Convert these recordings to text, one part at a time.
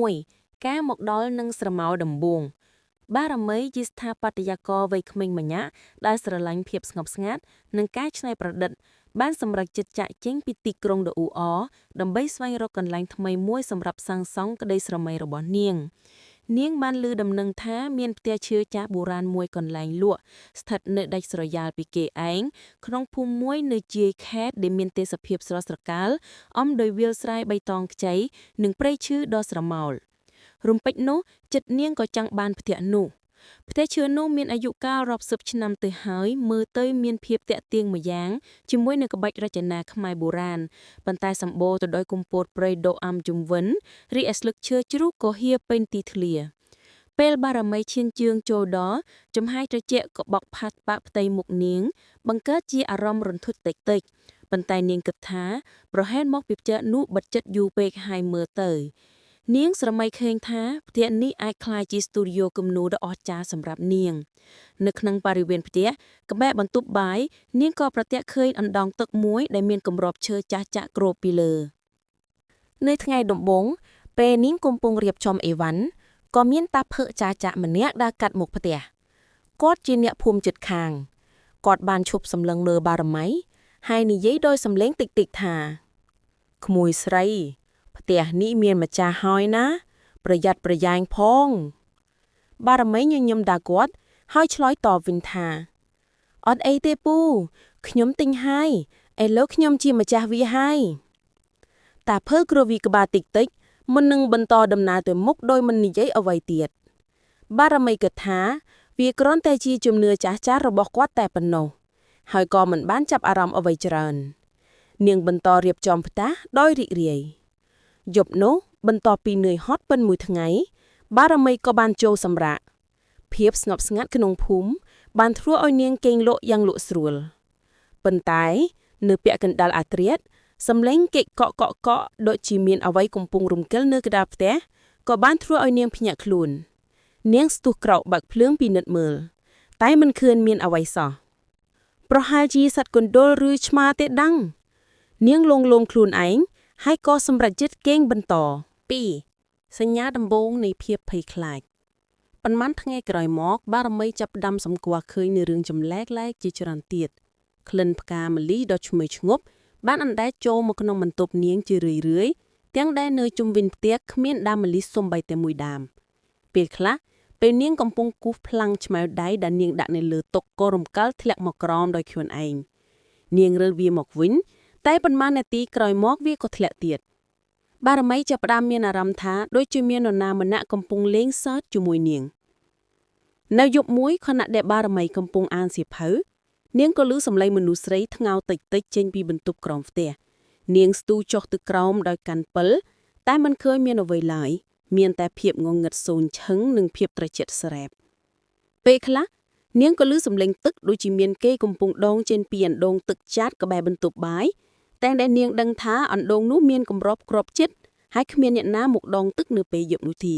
1ការមកដល់នឹងស្រមោលដំបូងបារមីជាស្ថាបត្យករវ័យក្មេងម្នាក់ដែលស្រឡាញ់ភាពស្ងប់ស្ងាត់និងការច្នៃប្រឌិត បានសម្រេចចិត្តចាកចេញពីទីក្រុងដ៏អ៊ូអរដើម្បីស្វែងរកកន្លែងថ្មីមួយសម្រាប់សាងសង់ក្តីស្រមៃរបស់នាង នាងបានឮដំណឹងថាមានផ្ទះឈើចាស់បុរាណមួយកន្លែងលក់ស្ថិតនៅដាច់ស្រយាលពីគេឯងក្នុងភូមិមួយនៅជាយខេត្តដែលមានទេសភាពស្រស់ត្រកាលអមដោយវាលស្រែបៃតងខ្ចីនិងព្រៃឈើដ៏ស្រមោលរំពេចនោះចិត្តនាងក៏ចង់បានផ្ទះនោះផ្ទះឈើនោះមានអាយុកាលរាប់សិបឆ្នាំទៅហើយមើលទៅមានភាពទាក់ទាញម្យ៉ាងជាមួយនឹងក្បាច់រចនាខ្មែរបុរាណប៉ុន្តែសម្បូរទៅដោយគុម្ពោតព្រៃដកអាំជុំវិញរីឯស្លឹកឈើជ្រុះក៏ហៀរពេញទីធ្លា ពេលបារមីឈានជើងចូលដល់ចំហាយត្រជាក់ក៏បក់ផាត់បាក់ផ្ទៃមុខនាង បង្កើតជាអារម្មណ៍រន្ធត់តិចតិចប៉ុន្តែនាងគិតថាប្រហែលមកពីផ្ទះនោះបិទចិត្តយូរពេកហើយមើលទៅ នាងស្រមៃឃើញថាផ្ទះនេះអាចក្លាយជាស្ទូឌីយោគំនូរដ៏អស្ចារ្យសម្រាប់នាង នៅក្នុងបរិវេណផ្ទះក្បែរបន្ទប់បាយនាងក៏ប្រទះឃើញអណ្ដងទឹកមួយដែលមានគម្របឈើចាស់ចាក់គ្របពីលើ នៅថ្ងៃដំបូងពេលនាងកំពុងរៀបចំអីវ៉ាន់ក៏មានតាភើចាចាក់ម្នាក់ដើរកាត់មុខផ្ទះគាត់ជាអ្នកភូមិជិតខាងគាត់បានឈប់សម្លឹងលើបារមីហើយនិយាយដោយសំឡេងតិចៗថាក្មួយស្រីផ្ទះនេះមានម្ចាស់ហើយណា ប្រយ័ត្នប្រយែងផង បារមីញញឹមដល់គាត់ហើយឆ្លើយតបវិញថាអត់អីទេពូខ្ញុំទិញហើយឥឡូវខ្ញុំជាម្ចាស់វាហើយតាភើគ្រវីក្បាលតិចតិចមុននឹងបន្តដំណើរទៅមុខដោយមិននិយាយអ្វីទៀតបារមីគិតថាវាគ្រាន់តែជាជំនឿចាស់ចាស់របស់គាត់តែប៉ុណ្ណោះហើយក៏មិនបានចាប់អារម្មណ៍អ្វីច្រើន នាងបន្តរៀបចំផ្ទះដោយរីករាយយប់នោះបន្ទាប់ពីនឿយហត់ពេញមួយថ្ងៃ បារមីក៏បានចូលសម្រាកភាពស្ងប់ស្ងាត់ក្នុងភូមិបានធ្វើឲ្យនាងគេងលក់យ៉ាងលក់ស្រួលប៉ុន្តែនៅពាក់កណ្ដាលអាធ្រាត្រសំឡេងកេកកក់កក់កក់ដូចជាមានអ្វីកំពុងរំកិលនៅកណ្ដាលផ្ទះក៏បានធ្វើឲ្យនាងភ្ញាក់ខ្លួន នាងស្ទុះក្រោកបើកភ្លើងពិនិត្យមើល តែមិនឃើញមានអ្វីសោះប្រហែលជាសត្វកណ្ដុរឬឆ្មាទេដឹង នាងលងលងខ្លួនឯងហើយក៏សម្រេចចិត្តគេងបន្ត 2សញ្ញាដំបូងនៃភាពភ័យខ្លាចប៉ុន្មានថ្ងៃក្រោយមក បារមីចាប់ផ្ដើមសម្គាល់ឃើញនៅរឿងចម្លែកៗជាច្រើនទៀតក្លិនផ្កាម្លិះដ៏ឈ្ងុយឈ្ងប់បានអណ្ដែតចូលមកក្នុងបន្ទប់នាងជារឿយៗទាំងដែលនៅជុំវិញផ្ទះគ្មានដើមម្លិះសូម្បីតែមួយដើមពេលខ្លះពេលនាងកំពុងគូសប្លង់ឆ្មៅដៃដែលនាងដាក់នៅលើតុក៏រំកិលធ្លាក់មកក្រោមដោយខ្លួនឯងនាងរើវាមកវិញ តែប៉ុន្មាននាទីក្រោយមកវាក៏ធ្លាក់ទៀត បារមីចាប់ផ្ដើមមានអារម្មណ៍ថាដូចជាមាននរណាម្នាក់កំពុងលេងសើចជាមួយនាង នៅយប់មួយខណៈដែលបារមីកំពុងអានសៀវភៅនាងក៏ឮសំឡេងមនុស្សស្រីថ្ងោតិចតិចចេញពីបន្ទប់ក្រោមផ្ទះនាងស្ទូចុះទៅក្រោមដោយកាន់ពិលតែមិនឃើញមានអ្វីឡើយមានតែភាពងងឹតសូន្យឈឹងនិងភាពត្រជាក់ស្រែបពេលខ្លះនាងក៏ឮសំឡេងទឹកដូចជាមានគេកំពុងដងចេញពីអណ្ដូងទឹកចាតក្បែរបន្ទប់បាយតែដែលនាងដឹងថាអណ្ដូងនោះមានគម្របក្របចិត្តហើយគ្មានអ្នកណាមកដងទឹកនៅពេលយប់នោះទេ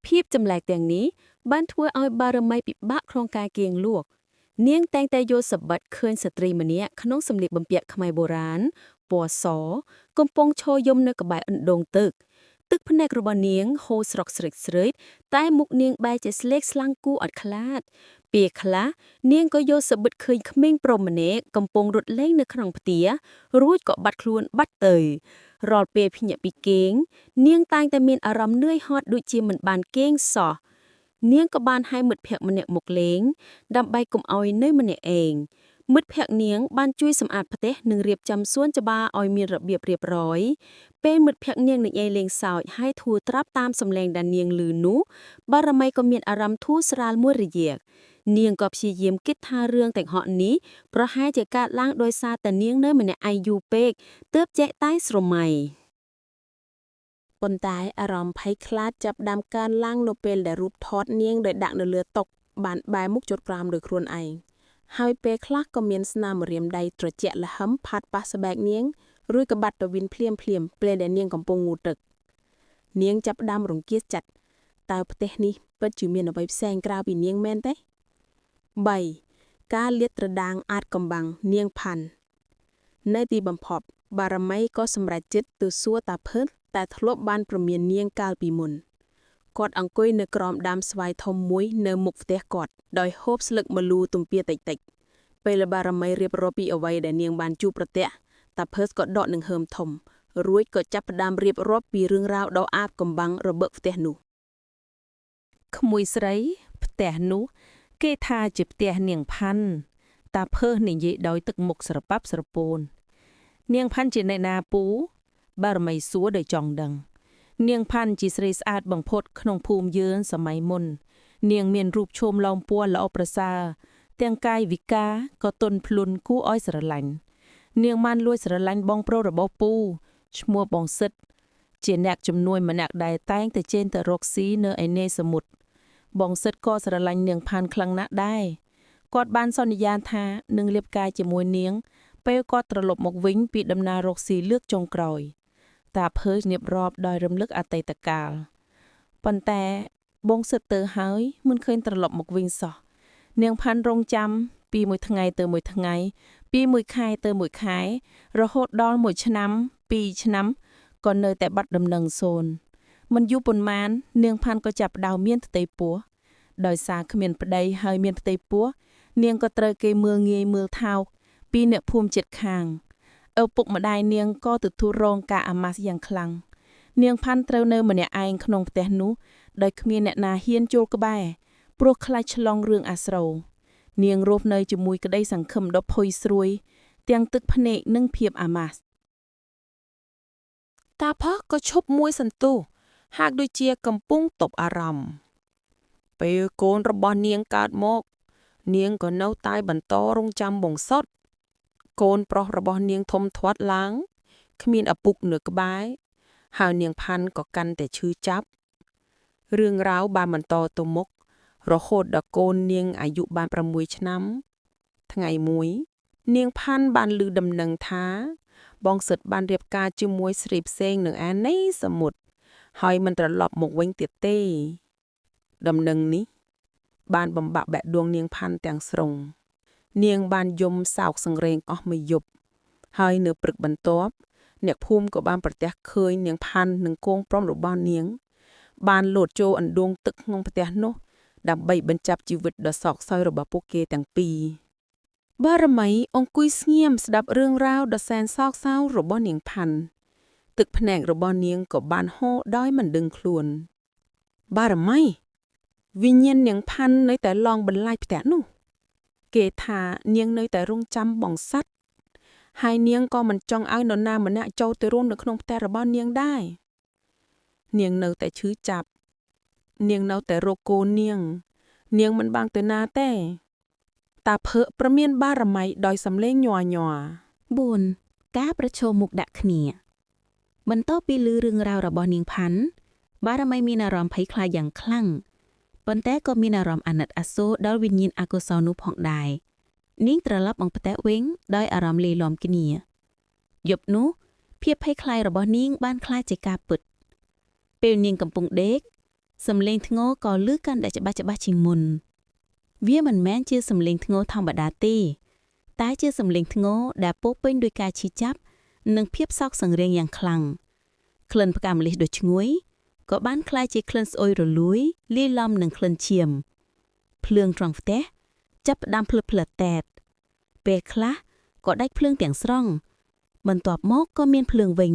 ភាពចម្លែកទាំងនេះបានធ្វើឲ្យបារមីពិបាកក្នុងការគេងលក់នាងតែងតែយល់សប្តិឃើញស្ត្រីម្នាក់ក្នុងសម្លៀកបំពាក់ខ្មែរបុរាណពណ៌សកំពុងឈរយំនៅក្បែរអណ្ដូងទឹកទឹកភ្នែករបស់នាងហូរស្រកស្រេចស្រេចតែមុខនាងបែរជាស្លេកស្លាំងគួរឲ្យខ្លាចពេលខ្លះនាងក៏យល់សប្តិឃើញក្មេងប្រុសម្នាក់កំពុងរត់លេងនៅក្នុងផ្ទះរួចក៏បាត់ខ្លួនបាត់ទៅរាល់ពេលភ្ញាក់ពីគេង នាងតែងតែមានអារម្មណ៍នឿយហត់ដូចជាមិនបានគេងសោះនាងក៏បានហៅមិត្តភក្តិម្នាក់មកលេងដើម្បីកុំឲ្យនៅម្នាក់ឯងមិត្តភក្តិនាងបានជួយសម្អាតផ្ទះនិងរៀបចំសួនច្បារឲ្យមានរបៀបរៀបរយពេលមិត្តភក្តិនាងនិយាយលេងសើចហើយធូរត្រាប់តាមសំឡេងដែលនាងឮនោះបារមីក៏មានអារម្មណ៍ធូរស្រាលមួយរយៈនាងក៏ព្យាយាមគិតថារឿងទាំងហក់នេះប្រហែលជាកើតឡើងដោយសារតែនាងនៅម្នាក់ឯងយូរពេកទើបចេះតែស្រមៃ ប៉ុន្តែអារម្មណ៍ភ័យខ្លាចចាប់ផ្ដើមកើនឡើងនៅពេលដែលរូបថតនាងដែលដាក់នៅលើតុបានបែរមុខចុតក្រោមដោយខ្លួនឯងហើយពេលខ្លះក៏មានស្នាមម្រាមដៃត្រជាក់ល្ហឹមផាត់ប៉ះស្បែកនាងរួចក៏បាត់ទៅវិញភ្លាមភ្លាមពេលដែលនាងកំពុងងូតទឹកនាងចាប់ផ្ដើមរង្គៀសចិត្តតើផ្ទះនេះពិតជាមានអ្វីផ្សេងក្រៅពីនាងមែនទេ3ការលាតត្រដាងអាចកំបាំងនាងផាន់នៅទីបំផុតបារមីក៏សម្រេចចិត្តទៅសួរតាភើ តែធ្លាប់បានព្រមាននាងកាលពីមុនគាត់អង្គុយនៅក្រោមដើមស្វាយធំមួយនៅមុខផ្ទះគាត់ដោយហូបស្លឹកម្លូទំពាតិចតិចៗពេលបារមីរៀបរាប់ពីអ្វីដែលនាងបានជួបប្រទះតាភើសក៏ដកនឹងហើមធំ រួចក៏ចាប់ផ្ដើមរៀបរាប់ពីរឿងរ៉ាវដ៏អាថ៌កំបាំងរបស់ផ្ទះនោះ ក្មួយស្រីផ្ទះនោះ គេថាជាផ្ទះនាងផាន់តាភើសនិយាយដោយទឹកមុខស្រប៉ាប់ស្រពោននាងផាន់ជាអ្នកណាពូ បារមីសួរដោយចង់ដឹង នាងផាន់ជាស្រីស្អាតបំផុតក្នុងភូមិយើងសម័យមុន នាងមានរូបឈោមឡោមពណ៌ល្អប្រសើរទាំងកាយវិការក៏ទន់ភ្លន់គួរឲ្យស្រឡាញ់នាងបានលួចស្រឡាញ់បងប្រុសរបស់ពូឈ្មោះបងសិទ្ធជាអ្នកជំនួយម្នាក់ដែលតែងតែចេញទៅរកស៊ីនៅឯនាយសមុទ្រ បងសិទ្ធក៏ស្រឡាញ់នាងផានខ្លាំងណាស់ដែរគាត់បានសន្យាថានឹងរៀបការជាមួយនាង ពេលគាត់ត្រឡប់មកវិញពីដំណើររកស៊ីលើកចុងក្រោយ តាភើរៀបរាប់ដោយរំលឹកអតីតកាលប៉ុន្តែបងសិទ្ធទៅហើយមិនឃើញត្រឡប់មកវិញសោះនាងផានរងចាំពីមួយថ្ងៃទៅមួយថ្ងៃ ពីមួយខែទៅមួយខែ រហូតដល់មួយឆ្នាំពីរឆ្នាំក៏នៅតែបាត់ដំណឹងសូន្យមិនយូរប៉ុន្មាន នាងផាន់ក៏ចាប់ផ្ដើមមានផ្ទៃពោះដោយសារគ្មានប្តីហើយមានផ្ទៃពោះនាងក៏ត្រូវគេមើលងាយមើលថោកពីអ្នកភូមិជិតខាងឪពុកម្ដាយនាងក៏ទទួលរងការអាម៉ាស់យ៉ាងខ្លាំងនាងផាន់ត្រូវនៅម្នាក់ឯងក្នុងផ្ទះនោះដោយគ្មានអ្នកណាហ៊ានចូលក្បែរព្រោះខ្លាចឆ្លងរឿងអាស្រូវនាងរស់នៅជាមួយក្តីសង្ឃឹមដ៏ផុយស្រួយទាំងទឹកភ្នែកនិងភាពអាម៉ាស់ តាផោះក៏ឈប់មួយសន្ទុះហាក់ដូចជាកំពុងតប់អារម្មណ៍ពេលកូនរបស់នាងកើតមក នាងក៏នៅតែបន្តរងចាំបងសុតកូនប្រុសរបស់នាងធំធាត់ឡើងគ្មានឪពុកនៅក្បែរហើយនាងផាន់ក៏កាន់តែឈឺចាប់រឿងរ៉ាវបានបន្តទៅមុខរហូតដល់កូននាងអាយុបាន6ឆ្នាំ ថ្ងៃមួយ នាងផាន់បានឮដំណឹងថា បងសិទ្ធបានរៀបការជាមួយស្រីផ្សេងនឹងអានៃសមុទ្រហើយមិនត្រឡប់មកវិញទៀតទេ ដំណឹងនេះ បានបំបាក់បែកដួងនាងផាន់ទាំងស្រុង នាងបានយំសោកសង្រេងអស់មួយយប់ហើយនៅព្រឹកបន្ទាប់អ្នកភូមិក៏បានប្រទះឃើញនាងផាន់និងកូនប្រុសរបស់នាង បានលោតចូលអណ្ដូងទឹកក្នុងផ្ទះនោះ ដើម្បីបញ្ចប់ជីវិតដ៏សោកសៅរបស់ពួកគេទាំងពីរ បារមីអង្គុយស្ងៀមស្ដាប់រឿងរ៉ាវដ៏សែនសោកសៅរបស់នាងផាន់ទឹកភ្នែករបស់នាងក៏បានហូរដោយមិនដឹងខ្លួន បារមីវិញ្ញាណនាងផាន់នៅតែឡងបន្លាចផ្ទះនោះ គេថានាងនៅតែរងចាំបងសัตว์ហើយនាងក៏មិនចង់ឲ្យនរណាម្នាក់ចូលទៅរួមនៅក្នុងផ្ទះរបស់នាងដែរនាងនៅតែឈឺចាប់នាងនៅតែរកកូននាង នាងមិនបានទៅណាទេ តាភើប្រមានបារមីដោយសំឡេងញ័រញ័រ 4ការប្រឈមមុខដាក់គ្នា បន្ទាប់ពីឮរឿងរ៉ាវរបស់នាងផាន់បារមីមានអារម្មណ៍ភ័យខ្លាចយ៉ាងខ្លាំងប៉ុន្តែក៏មានអារម្មណ៍អាណិតអាសូរដល់វិញ្ញាណអកុសលនោះផងដែរនាងត្រឡប់មកផ្ទះវិញដោយអារម្មណ៍លាយឡំគ្នាយប់នោះភាពភ័យខ្លាចរបស់នាងបានក្លាយជាការពិតពេលនាងកំពុងដេកសំឡេងធ្ងរក៏ឮកាន់តែច្បាស់ច្បាស់ជាងមុនវាមិនមែនជាសំឡេងធ្ងរធម្មតាទេ តែជាសំឡេងធ្ងរដែលពោរពេញដោយការឈឺចាប់និងភាពសោកសង្រេងយ៉ាងខ្លាំងក្លិនផ្កាម្លិះដ៏ឈ្ងុយក៏បានក្លាយជាក្លិនស្អុយរលួយលាយឡំនឹងក្លិនឈាមភ្លើងត្រង់ផ្ទះចាប់ផ្ដើមភ្លឺភ្លឺតែតពេលខ្លះក៏ដាច់ភ្លើងទាំងស្រុងបន្ទាប់មកក៏មានភ្លើងវិញ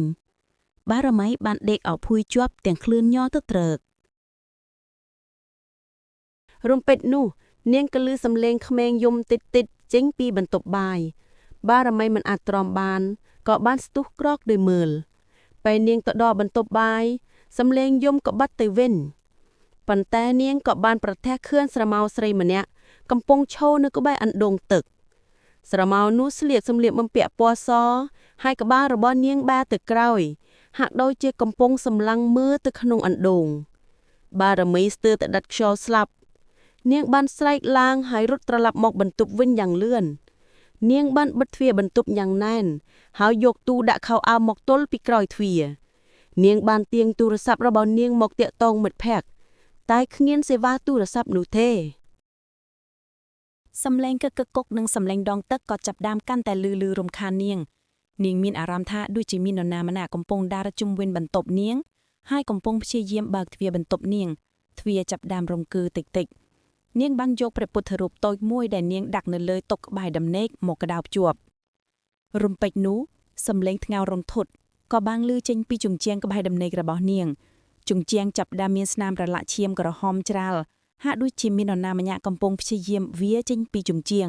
បារមីបានដេកអោភួយជាប់ទាំងក្លឿនញ័រទៅត្រើករំពេចនោះ នាងក៏ឮសំឡេងក្មេងយំតិចតិចៗចេញពីបន្ទប់បាយ បារមីមិនអាចទ្រាំបានក៏បានស្ទុះក្រោកដោយមើលពេលនាងទៅដល់បន្ទប់បាយសំឡេងយំក៏បាត់ទៅវិញប៉ុន្តែនាងក៏បានប្រទះឃើញស្រមោលស្រីម្នាក់កំពុងឈរនៅក្បែរអណ្ដូងទឹក ស្រមោលនោះស្លៀកសម្លៀកបំពាក់ពណ៌សហើយក្បាលរបស់នាងបែរទៅក្រោយ ហាក់ដូចជាកំពុងសម្លឹងមើលទៅក្នុងអណ្ដូង បារមីស្ទើរតែដិតខ្យល់ស្លាប់ នាងបានស្រែកឡើងហើយរត់ត្រឡប់មកបន្ទប់វិញយ៉ាងលឿននាងបានបិទទ្វារបន្ទប់យ៉ាងណែនហើយយកទូដាក់ខោអាវមកទល់ពីក្រោយទ្វារនាងបានទាញទូរស័ព្ទរបស់នាងមកទាក់ទងមិត្តភក្តិតែគ្មានសេវាទូរស័ព្ទនោះទេ សំឡេងកឹកកគុកនិងសំឡេងដងទឹកក៏ចាប់ផ្ដើមកាន់តែលឺលឺរំខាននាង នាងមានអារម្មណ៍ថាដូចជាមាននរណាម្នាក់កំពុងដើរជុំវិញបន្ទប់នាង ហើយកំពុងព្យាយាមបើកទ្វារបន្ទប់នាងទ្វារចាប់ផ្ដើមរង្គើតិចតិចនាងបានយកព្រះពុទ្ធរូបតូចមួយដែលនាងដាក់នៅលើតុក្បែរដំណេកមកក្តោបជាប់រំពេចនោះសំឡេងថ្ងោរន្ធត់ក៏បានលឺចេញពីជញ្ជាំងក្បែរដំណេករបស់នាងជញ្ជាំងចាប់ផ្ដើមមានស្នាមប្រឡាក់ឈាមក្រហមច្រាលហាក់ដូចជាមាននរណាម្នាក់កំពុងព្យាយាមវាចេញពីជញ្ជាំង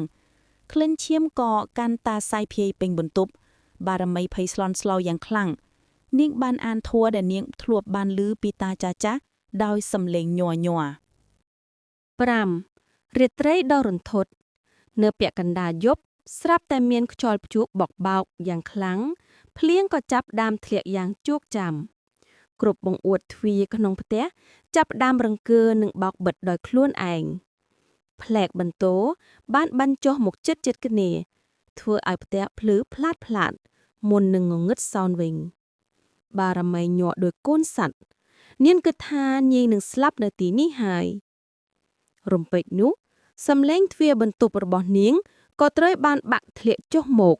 ក្លិនឈាមក៏កាន់តាសាយភាយពេញបន្ទប់បារមីភ័យស្លន់ស្លោយ៉ាងខ្លាំងនាងបានអានធัวដែលនាងធ្លាប់បានឮពីតាចាស់ចាស់ដោយសំឡេងញ័រញ័រ 5រាត្រីដ៏រន្ធត់នៅពាក់កណ្ដាលយប់ស្រាប់តែមានខ្យល់ព្យុះបក់បោកយ៉ាងខ្លាំងភ្លៀងក៏ចាប់ផ្ដើមធ្លាក់យ៉ាងជោកចាំគ្រប់បង្អួតទ្វារក្នុងផ្ទះចាប់ផ្ដើមរង្គើនិងបោកបិទដោយខ្លួនឯងផ្លែកបន្ទោបានបាញ់ចុះមកជិតជិតគ្នា ធ្វើឲ្យផ្ទះភ្លឺផ្លាតផ្លាតមុននឹងងងឹតសោនវិញ បារមីញាក់ដោយកូនសัตว์នាងគិតថានាងនឹងស្លាប់នៅទីនេះហើយ រំពេចនោះសំឡេងទ្វារបន្ទប់របស់នាងក៏ត្រូវបានបាក់ធ្លាក់ចុះមក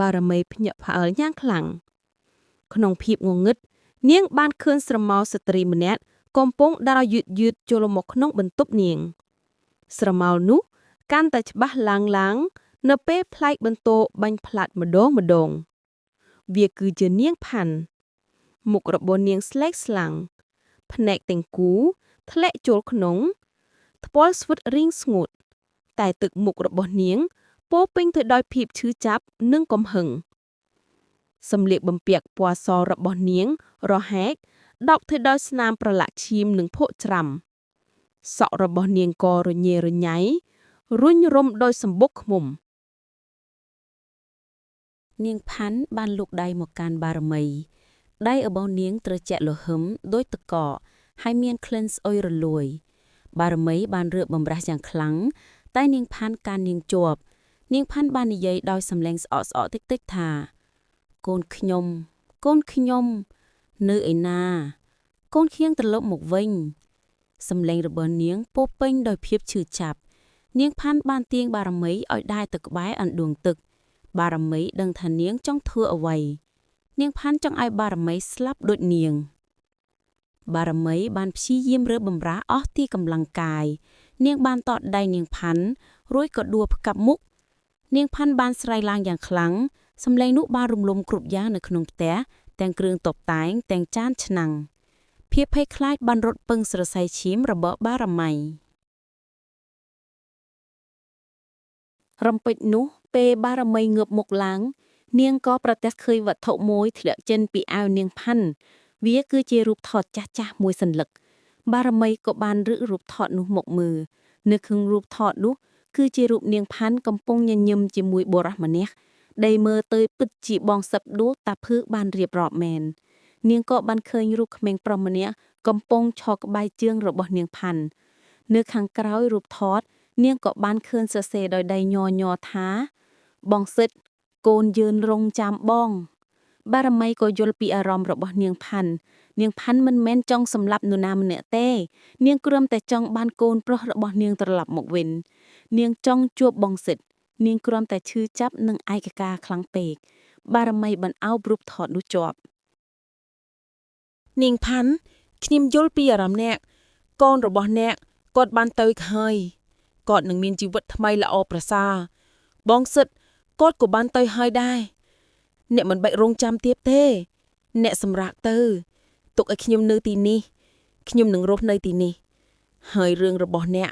បារមីភ្ញាក់ផ្អើលយ៉ាងខ្លាំងក្នុងភាពងងឹតនាងបានឃើញស្រមោលស្ត្រីម្នាក់កំពុងដើរយឺតយឺតចូលមកក្នុងបន្ទប់នាង ស្រមោលនោះកាន់តែច្បាស់ឡើងឡើងនៅពេលផ្លែកបន្ទោបាញ់ផ្លាត់ម្ដងម្ដង វាគឺជានាងផាន់មុខរបស់នាងស្លេកស្លាំងភ្នែកទាំងគូធ្លាក់ចូលក្នុង ថ្ពាល់ស្វិតរីងស្ងួត តែទឹកមុខរបស់នាង ពោរពេញទៅដោយភាពឈឺចាប់និងកំហឹងសម្លៀកបំពាក់ពណ៌សរបស់នាង រហែកដកទៅដោយស្នាមប្រឡាក់ឈាមនិងភក់ច្រាំសក់របស់នាងក៏រញ៉េរញ៉ៃរុញរុំដោយសម្បុកឃ្មុំ នាងផាន់បានលូកដៃមកកាន់បារមីដៃរបស់នាងត្រជាក់លហឹមដោយទឹកកកហើយមានក្លិនស្អុយរលួយ បារមីបានរើបបំរាស់យ៉ាងខ្លាំងតែនាងផាន់កាន់នាងជាប់ នាងផាន់បាននិយាយដោយសំឡេងស្អកស្អកតិចតិចៗថា កូនខ្ញុំ កូនខ្ញុំ នៅឯណា កូនខ្ញុំត្រឡប់មកវិញ សំឡេងរបស់នាងពោរពេញដោយភាពឈឺចាប់ នាងផាន់បានទាញបារមីឲ្យដើរទៅក្បែរអណ្ដូងទឹក បារមីដឹងថានាងចង់ធ្វើអ្វី នាងផាន់ចង់ឲ្យបារមីស្លាប់ដូចនាង បារមីបានព្យាយាមរើបម្រាស់អស់ទីកម្លាំងកាយ នាងបានតอดដៃនាងផាន់រួចក៏ដួលផ្កាប់មុខ នាងផាន់បានស្រែកឡើងយ៉ាងខ្លាំងសំឡេងនោះបានរំលំគ្រប់យ៉ាងនៅក្នុងផ្ទះទាំងគ្រឿងតុបតែងទាំងចានឆ្នាំងភាពភ័យខ្លាចបានរត់ពឹងសរសៃឈាមរបស់បារមី រំពេចនោះពេលបារមីងើបមុខឡើង នាងក៏ប្រទះឃើញវត្ថុមួយធ្លាក់ចេញពីអាវនាងផាន់វាគឺជារូបថតចាស់ៗមួយសន្លឹក បារមីក៏បានរឹករូបថតនោះមកមើលនៅក្នុងរូបថតនោះគឺជារូបនាងផាន់កំពុងញញឹមជាមួយបុរសម្នាក់ដែលមើលទៅពិតជាបងសឹកដួលតាភើបានរៀបរាប់មែននាងក៏បានឃើញរូបក្មេងប្រុសម្នាក់កំពុងឈរក្បែរជើងរបស់នាងផាន់នៅខាងក្រោយរូបថត នាងក៏បានឃើញសរសេរដោយដៃញ័រញ័រថា បងសិតកូនយឺនរងចាំបង បារមីក៏យល់ពីអារម្មណ៍របស់នាងផាន់នាងផាន់មិនមែនចង់សម្លាប់នរណាម្នាក់ទេ នាងគ្រាន់តែចង់បានកូនប្រុសរបស់នាងត្រឡប់មកវិញ នាងចង់ជួបបងសិតនាងគ្រាន់តែឈឺចាប់និងឯកកាខ្លាំងពេក បារមីបានអោបរូបថតនោះជាប់ នាងផាន់ខ្ញុំយល់ពីអារម្មណ៍អ្នកកូនរបស់អ្នកគាត់បានទៅហើយគាត់នឹងមានជីវិតថ្មីល្អប្រសើរបងសិតគាត់ក៏បានទៅហើយដែរអ្នកមិនបាច់រងចាំទៀតទេ អ្នកសម្រាកទៅទុកឲ្យខ្ញុំនៅទីនេះខ្ញុំនឹងរស់នៅទីនេះ ហើយរឿងរបស់អ្នក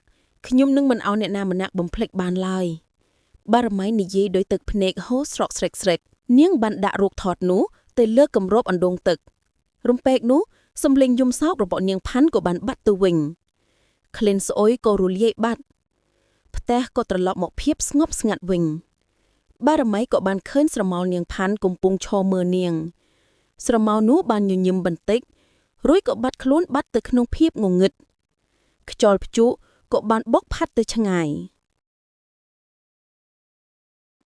ខ្ញុំនឹងមិនឲ្យអ្នកណាម្នាក់បំភ្លេចបានឡើយបារមីនិយាយដោយទឹកភ្នែកហូរស្រក់ស្រេកស្រេកនាងបានដាក់រូបថតនោះទៅលើគម្របអណ្ដូងទឹក រំពេកនោះសំលេងយំសោករបស់នាងផាន់ក៏បានបាត់ទៅវិញក្លិនស្អុយក៏រលាយបាត់ផ្ទះក៏ត្រឡប់មកភាពស្ងប់ស្ងាត់វិញ បារមីក៏បានឃើញស្រមោលនាងផាន់កំពុងឈរមើលនាង ស្រមោលនោះបានញញឹមបន្តិចរួចក៏បាត់ខ្លួនបាត់ទៅក្នុងភាពងងឹតខ្យល់ព្យុះក៏បានបុកផាត់ទៅឆ្ងាយ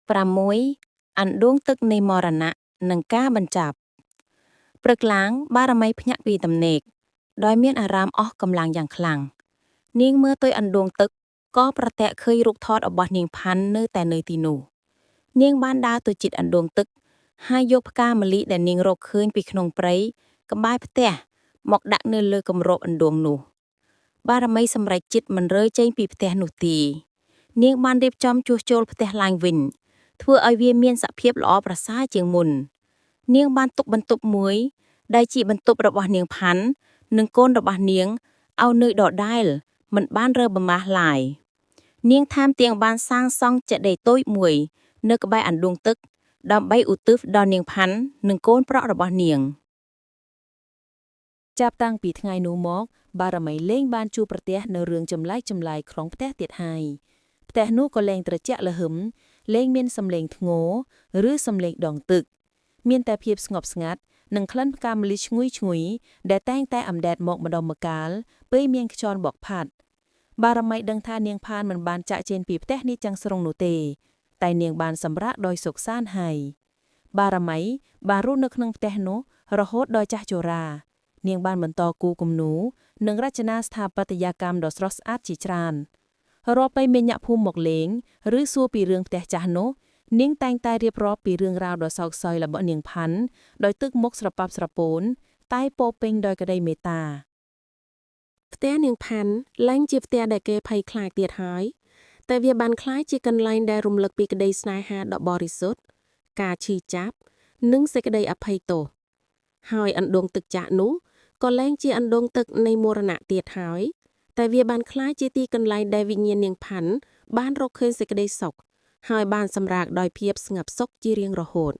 6អណ្ដូងទឹកនៃមរណៈនិងការបញ្ចប់ព្រឹកឡើងបារមីភ្ញាក់ពីដំណេកដោយមានអារម្មណ៍អស់កម្លាំងយ៉ាងខ្លាំងនាងមើលទៅអណ្ដូងទឹកក៏ប្រទះឃើញរូបថតរបស់នាងផាន់នៅតែនៅទីនោះនាងបានដើរទៅជិតអណ្ដូងទឹក ហើយយកផ្កាម្លិះដែលនាងរកឃើញពីក្នុងព្រៃក្បែរផ្ទះមកដាក់នៅលើគម្របអណ្ដូងនោះ បារមីសម្រេចចិត្តមិនរើចេញពីផ្ទះនោះទេនាងបានរៀបចំជួសជុលផ្ទះឡើងវិញ ធ្វើឲ្យវាមានសភាពល្អប្រសើរជាងមុន នាងបានទុកបន្ទប់មួយ ដែលជាបន្ទប់របស់នាងផាន់និងកូនរបស់នាងឲ្យនៅដដែលមិនបានរើបំរាស់ឡើយនាងថែមទាំងបានសាងសង់ចេតិយតូចមួយ នៅក្បែរអណ្ដូងទឹក ដើម្បីឧទ្ទិសដល់នាងផាន់និងកូនប្រុសរបស់នាង ចាប់តាំងពីថ្ងៃនោះមក បារមីលែងបានជួបប្រទះនៅរឿងចម្លែកចម្លែកក្នុងផ្ទះទៀតហើយផ្ទះនោះក៏លែងត្រជាក់ល្ហឹមលែងមានសំឡេងធ្ងរឬសំឡេងដងទឹក មានតែភាពស្ងប់ស្ងាត់និងក្លិនផ្កាម្លិះឈ្ងុយឈ្ងុយដែលតែងតែអណ្ដែតមកម្ដងម្កាលពេលមានខ្យល់បក់ផាត់ បារមីដឹងថានាងផានមិនបានចាក់ចែងពីផ្ទះនេះទាំងស្រុងនោះទេ តែនាងបានសម្រាកដោយសុខសាន្តហើយបារមីបានរស់នៅក្នុងផ្ទះនោះរហូតដល់ចាស់ជរា នាងបានបន្តគូគំនូរនិងរចនាស្ថាបត្យកម្មដ៏ស្រស់ស្អាតជាច្រើនរាល់ពេលមានអ្នកភូមិមកលេងឬសួរពីរឿងផ្ទះចាស់នោះនាងតែងតែរៀបរាប់ពីរឿងរ៉ាវដ៏សោកសៅរបស់នាងផាន់ដោយទឹកមុខស្រប៉ាប់ស្រពោនតែពោរពេញដោយក្តីមេត្តា ផ្ទះនាងផាន់លែងជាផ្ទះដែលគេភ័យខ្លាចទៀតហើយ តែវាបានក្លាយជាកន្លែងដែលរំលឹកពីក្តីស្នេហាដ៏បរិសុទ្ធការឈឺចាប់ និងសេចក្តីអភ័យទោសហើយអណ្ដូងទឹកចាក់នោះក៏លែងជាអណ្ដូងទឹកនៃមរណៈទៀតហើយ តែវាបានក្លាយជាទីកន្លែងដែលវិញ្ញាណនាងផាន់បានរកឃើញសេចក្តីសុខហើយបានសម្រាកដោយភាពស្ងប់សុខជារៀងរហូត។